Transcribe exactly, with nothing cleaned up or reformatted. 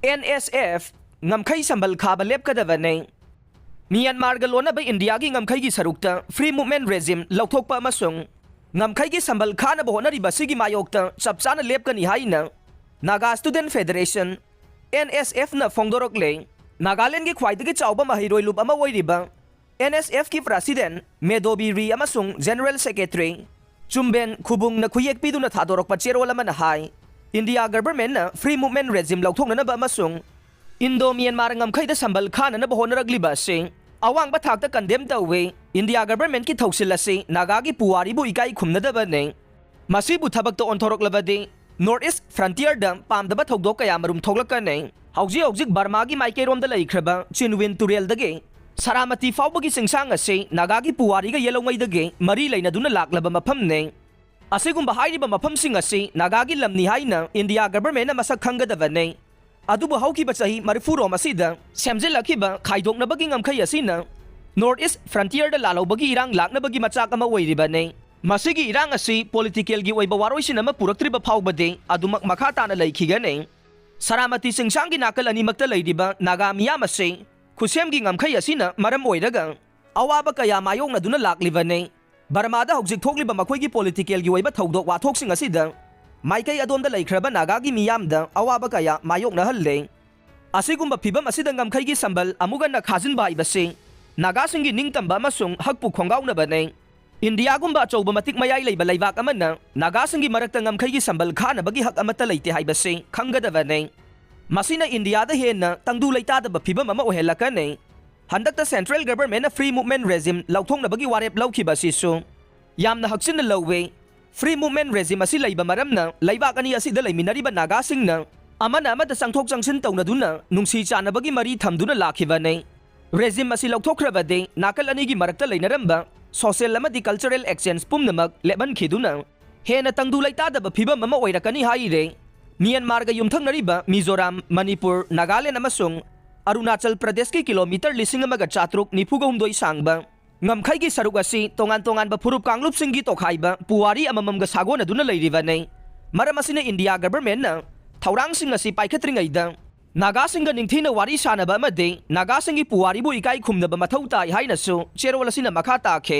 And S F ꯉꯝꯈꯩ ꯁꯝꯕꯜ ꯈꯥꯕ ꯂꯦꯞꯀꯗꯕꯅꯤ꯫ ꯃ꯭ꯌꯥꯟꯃꯥꯔꯒ ꯂꯣꯟꯅꯕ ꯏꯟꯗꯤꯌꯥꯒꯤ ꯉꯝꯈꯩꯒꯤ ꯁꯔꯨꯛꯇ Free Movement Regime ꯂꯧꯊꯣꯛꯄ ꯑꯃꯁꯨꯡ ꯉꯝꯈꯩꯒꯤ ꯁꯝꯕꯜ ꯈꯥꯅꯕ ꯍꯣꯠꯅꯔꯤꯕ ꯑꯁꯤꯒꯤ ꯃꯥꯌꯣꯛꯇ ꯆꯞ ꯆꯥꯅ ꯂꯦꯞꯀꯅꯤ ꯍꯥꯏꯅ Naga Student Federation, ꯑꯦꯟ ꯑꯦꯁ ꯑꯦꯐꯅ ꯐꯣꯡꯗꯣꯔꯛꯂꯦ꯫ ꯅꯥꯒꯥꯂꯦꯟꯒꯤ ꯈ꯭ꯋꯥꯏꯗꯒꯤ ꯆꯥꯎꯕ ꯃꯍꯩꯔꯣꯏ ꯂꯨꯞ ꯑꯃ ꯑꯣꯏꯔꯤꯕ ꯑꯦꯟ ꯑꯦꯁ ꯑꯦꯐꯀꯤ president ꯃꯦꯗꯣꯕꯤ ꯔꯤ ꯑꯃꯁꯨꯡ general secretary ꯆꯨꯝꯕꯦꯟ ꯈꯨꯕꯨꯡꯅ ꯈꯨꯌꯦꯛ ꯄꯤꯗꯨꯅ ꯊꯥꯗꯣꯔꯛꯄ ꯆꯦꯔꯣꯜ ꯑꯃꯅ ꯍꯥꯏ, ꯏꯟꯗꯤꯌꯥ ꯒꯚꯔꯟꯃꯦꯟꯠꯅ Free Movement Regime ꯂꯧꯊꯣꯛꯅꯅꯕ ꯑꯃꯁꯨꯡ ꯏꯟꯗꯣ ꯃ꯭ꯌꯥꯟꯃꯥꯔ ꯉꯝꯈꯩꯗ ꯁꯝꯕꯜ ꯈꯥꯅꯅꯕ ꯍꯣꯠꯅꯔꯛꯂꯤꯕ ꯑꯁꯤ ꯑꯋꯥꯡꯕ ꯊꯥꯛꯇ condemn ꯇꯧꯏ꯫ ꯏꯟꯗꯤꯌꯥ ꯒꯚꯔꯟꯃꯦꯟꯠꯀꯤ ꯊꯧꯁꯤꯜ ꯑꯁꯤ ꯅꯥꯒꯥꯒꯤ ꯄꯨꯋꯥꯔꯤꯕꯨ ꯏꯀꯥꯏ ꯈꯨꯝꯅꯗꯕꯅꯤ꯫ ꯃꯁꯤꯕꯨ ꯊꯕꯛꯇ ꯑꯣꯟꯊꯣꯔꯛꯂꯕꯗꯤ North East frontierꯗ ꯄꯥꯝꯗꯕ ꯊꯧꯗꯣꯛ ꯀꯌꯥ ꯃꯔꯨꯝ ꯊꯣꯛꯂꯛꯀꯅꯤ꯫ ꯍꯧꯖꯤꯛ ꯍꯧꯖꯤꯛ ꯕꯔꯃꯥꯒꯤ ꯃꯥꯏꯀꯩꯔꯣꯝꯗ ꯂꯩꯈ꯭ꯔꯕ ꯆꯤꯟꯋꯤꯟ ꯇꯨꯔꯦꯜꯗꯒꯤ ꯁꯔꯥꯃꯇꯤ ꯐꯥꯎꯕꯒꯤ ꯆꯤꯡꯁꯥꯡ ꯑꯁꯤ ꯅꯥꯒꯥꯒꯤ ꯄꯨꯋꯥꯔꯤꯒ ꯌꯦꯜꯍꯧꯉꯩꯗꯒꯤ ꯃꯔꯤ ꯂꯩꯅꯗꯨꯅ ꯂꯥꯛꯂꯕ ꯃꯐꯝꯅꯤ꯫ ꯑꯁꯤꯒꯨꯝꯕ ꯍꯥꯏꯔꯤꯕ ꯃꯐꯝꯁꯤꯡ ꯑꯁꯤ ꯅꯥꯒꯥꯒꯤ ꯂꯝꯅꯤ ꯍꯥꯏꯅ ꯏꯟꯗꯤꯌꯥ ꯒꯚꯔꯟꯃꯦꯟꯠꯅ ꯃꯁꯛ ꯈꯪꯒꯗꯕꯅꯤ꯫ ꯑꯗꯨꯕꯨ ꯍꯧꯈꯤꯕ ꯆꯍꯤ ꯃꯔꯤꯐꯨ ꯔꯣꯝ ꯑꯁꯤꯗ ꯁꯦꯝꯖꯤꯜꯂꯛꯈꯤꯕ ꯈꯥꯏꯗꯣꯛꯅꯕꯒꯤ ꯉꯝꯈꯩ ꯑꯁꯤꯅ North East frontierꯗ ꯂꯥꯜꯍꯧꯕꯒꯤ ꯏꯔꯥꯡ ꯂꯥꯛꯅꯕꯒꯤ ꯃꯆꯥꯛ ꯑꯃ ꯑꯣꯏꯔꯤꯕꯅꯤ꯫ ꯃꯁꯤꯒꯤ ꯏꯔꯥꯡ ꯑꯁꯤ political ꯑꯣꯏꯕ ꯋꯥꯔꯣꯏꯁꯤꯟ ꯑꯃ ꯄꯨꯔꯛꯇ꯭ꯔꯤꯕ ꯐꯥꯎꯕꯗꯤ ꯑꯗꯨꯃꯛ ꯃꯈꯥ ꯇꯥꯅ ꯂꯩꯈꯤꯒꯅꯤ꯫ ꯁꯔꯥꯃꯇꯤ ꯆꯤꯡꯁꯥꯡꯒꯤ ꯅꯥꯀꯜ ꯑꯅꯤꯃꯛꯇ ꯂꯩꯔꯤꯕ ꯅꯥꯒꯥ ꯃꯤꯌꯥꯝ ꯑꯁꯤ ꯈꯨꯠꯁꯦꯝꯒꯤ ꯉꯝꯈꯩ ꯑꯁꯤꯅ ꯃꯔꯝ ꯑꯣꯏꯔꯒ ꯑꯋꯥꯕ ꯀꯌꯥ ꯃꯥꯌꯣꯛꯅꯗꯨꯅ ꯂꯥꯛꯂꯤꯕꯅꯤ꯫ ꯕꯔꯃꯥꯗ ꯍꯧꯖꯤꯛ ꯊꯣꯛꯂꯤꯕ ꯃꯈꯣꯏꯒꯤ politicalꯒꯤ ꯑꯣꯏꯕ ꯊꯧꯗꯣꯛ ꯋꯥꯊꯣꯛꯁꯤꯡ ꯑꯁꯤꯗ ꯃꯥꯏꯀꯩ ꯑꯗꯣꯝꯗ ꯂꯩꯈ꯭ꯔꯕ ꯅꯥꯒꯥꯒꯤ ꯃꯤꯌꯥꯝꯗ ꯑꯋꯥꯕ ꯀꯌꯥ ꯃꯥꯌꯣꯛꯅꯍꯜꯂꯦ꯫ ꯑꯁꯤꯒꯨꯝꯕ ꯐꯤꯚꯝ ꯑꯁꯤꯗ ꯉꯝꯈꯩꯒꯤ ꯁꯝꯕꯜ ꯑꯃꯨꯛ ꯍꯟꯅ ꯈꯥꯖꯤꯟꯕ ꯍꯥꯏꯕꯁꯤ ꯅꯥꯒꯥꯁꯤꯡꯒꯤ ꯅꯤꯡꯇꯝꯕ ꯑꯃꯁꯨꯡ ꯍꯛꯄꯨ ꯈꯣꯡꯒꯥꯎꯅꯕꯅꯤ꯫ ꯏꯟꯗꯤꯌꯥꯒꯨꯝꯕ ꯑꯆꯧꯕ ꯃꯇꯤꯛ ꯃꯌꯥꯏ ꯂꯩꯕ ꯂꯩꯕꯥꯛ ꯑꯃꯅ ꯅꯥꯒꯥꯁꯤꯡꯒꯤ ꯃꯔꯛꯇ ꯉꯝꯈꯩꯒꯤ ꯁꯝꯕꯜ ꯈꯥꯅꯕꯒꯤ ꯍꯛ ꯑꯃꯠꯇ ꯂꯩꯇꯦ ꯍꯥꯏꯕꯁꯤ ꯈꯪꯒꯗꯕꯅꯤ꯫ ꯃꯁꯤꯅ ꯏꯟꯗꯤꯌꯥꯗ ꯍꯦꯟꯅ ꯇꯪꯗꯨ ꯂꯩꯇꯥꯗꯕ ꯐꯤꯚꯝ ꯑꯃ ꯑꯣꯏꯍꯜꯂꯛꯀꯅꯤ꯫ ꯍꯟꯗꯛꯇ central governmentꯅ Free Movement Regime ꯂꯧꯊꯣꯛꯅꯕꯒꯤ ꯋꯥꯔꯦꯞ ꯂꯧꯈꯤꯕ ꯑꯁꯤꯁꯨ ꯌꯥꯝꯅ ꯍꯛꯆꯤꯟꯅ ꯂꯧꯏ꯫ Free Movement Regime ꯑꯁꯤ ꯂꯩꯕ ꯃꯔꯝꯅ ꯂꯩꯕꯥꯛ ꯑꯅꯤ ꯑꯁꯤꯗ ꯂꯩꯃꯤꯟꯅꯔꯤꯕ ꯅꯥꯒꯥꯁꯤꯡꯅ ꯑꯃꯅ ꯑꯃꯗ ꯆꯪꯊꯣꯛ ꯆꯪꯁꯤꯟ ꯇꯧꯅꯗꯨꯅ ꯅꯨꯡꯁꯤ ꯆꯥꯟꯅꯕꯒꯤ ꯃꯔꯤ ꯊꯝꯗꯨꯅ ꯂꯥꯛꯈꯤꯕꯅꯤ꯫ Regime ꯑꯁꯤ ꯂꯧꯊꯣꯛꯈ꯭ꯔꯕꯗꯤ ꯅꯥꯀꯜ ꯑꯅꯤꯒꯤ ꯃꯔꯛꯇ ꯂꯩꯅꯔꯝꯕ social ꯑꯃꯗꯤ cultural exchange ꯄꯨꯝꯅꯃꯛ ꯂꯦꯞꯍꯟꯈꯤꯗꯨꯅ ꯍꯦꯟꯅ ꯇꯪꯗꯨ ꯂꯩꯇꯥꯗꯕ ꯐꯤꯚꯝ ꯑꯃ ꯑꯣꯏꯔꯛꯀꯅꯤ ꯍꯥꯏꯔꯦ꯫ ꯃ꯭ꯌꯥꯟꯃꯥꯔꯒ ꯌꯨꯝꯊꯪꯅꯔꯤꯕ ꯃꯤꯖꯣꯔꯥꯝ, ꯃꯅꯤꯄꯨꯔ, ꯅꯥꯒꯥꯂꯦꯟ ꯑꯃꯁꯨꯡ ꯑꯔꯨꯅꯥꯆꯜ ꯄ꯭ꯔꯗꯦꯁꯀꯤ kilometre ꯂꯤꯁꯤꯡ ꯑꯃꯒ ꯆꯥꯇ꯭ꯔꯨꯛ ꯅꯤꯐꯨꯒ ꯍꯨꯝꯗꯣꯏ ꯁꯥꯡꯕ ꯉꯝꯈꯩꯒꯤ ꯁꯔꯨꯛ ꯑꯁꯤ ꯇꯣꯉꯥꯟ ꯇꯣꯉꯥꯟꯕ ꯐꯨꯔꯨꯞ ꯀꯥꯡꯂꯨꯞꯁꯤꯡꯒꯤ ꯇꯣꯈꯥꯏꯕ ꯄꯨꯋꯥꯔꯤ ꯑꯃꯃꯝꯒ ꯁꯥꯒꯣꯟꯅꯗꯨꯅ ꯂꯩꯔꯤꯕꯅꯤ꯫ ꯃꯔꯝ ꯑꯁꯤꯅ ꯏꯟꯗꯤꯌꯥ ꯒꯚꯔꯟꯃꯦꯟꯠꯅ ꯊꯧꯔꯥꯡꯁꯤꯡ ꯑꯁꯤ ꯄꯥꯏꯈꯠꯇ꯭ꯔꯤꯉꯩꯗ ꯅꯥꯒꯥꯁꯤꯡꯒ ꯅꯤꯡꯊꯤꯅ ꯋꯥꯔꯤ ꯁꯥꯅꯕ ꯑꯃꯗꯤ ꯅꯥꯒꯥꯁꯤꯡꯒꯤ ꯄꯨꯋꯥꯔꯤꯕꯨ ꯏꯀꯥꯏ ꯈꯨꯝꯅꯕ ꯃꯊꯧ ꯇꯥꯏ ꯍꯥꯏꯅꯁꯨ ꯆꯦꯔꯣꯜ ꯑꯁꯤꯅ ꯃꯈꯥ ꯇꯥꯈꯤ꯫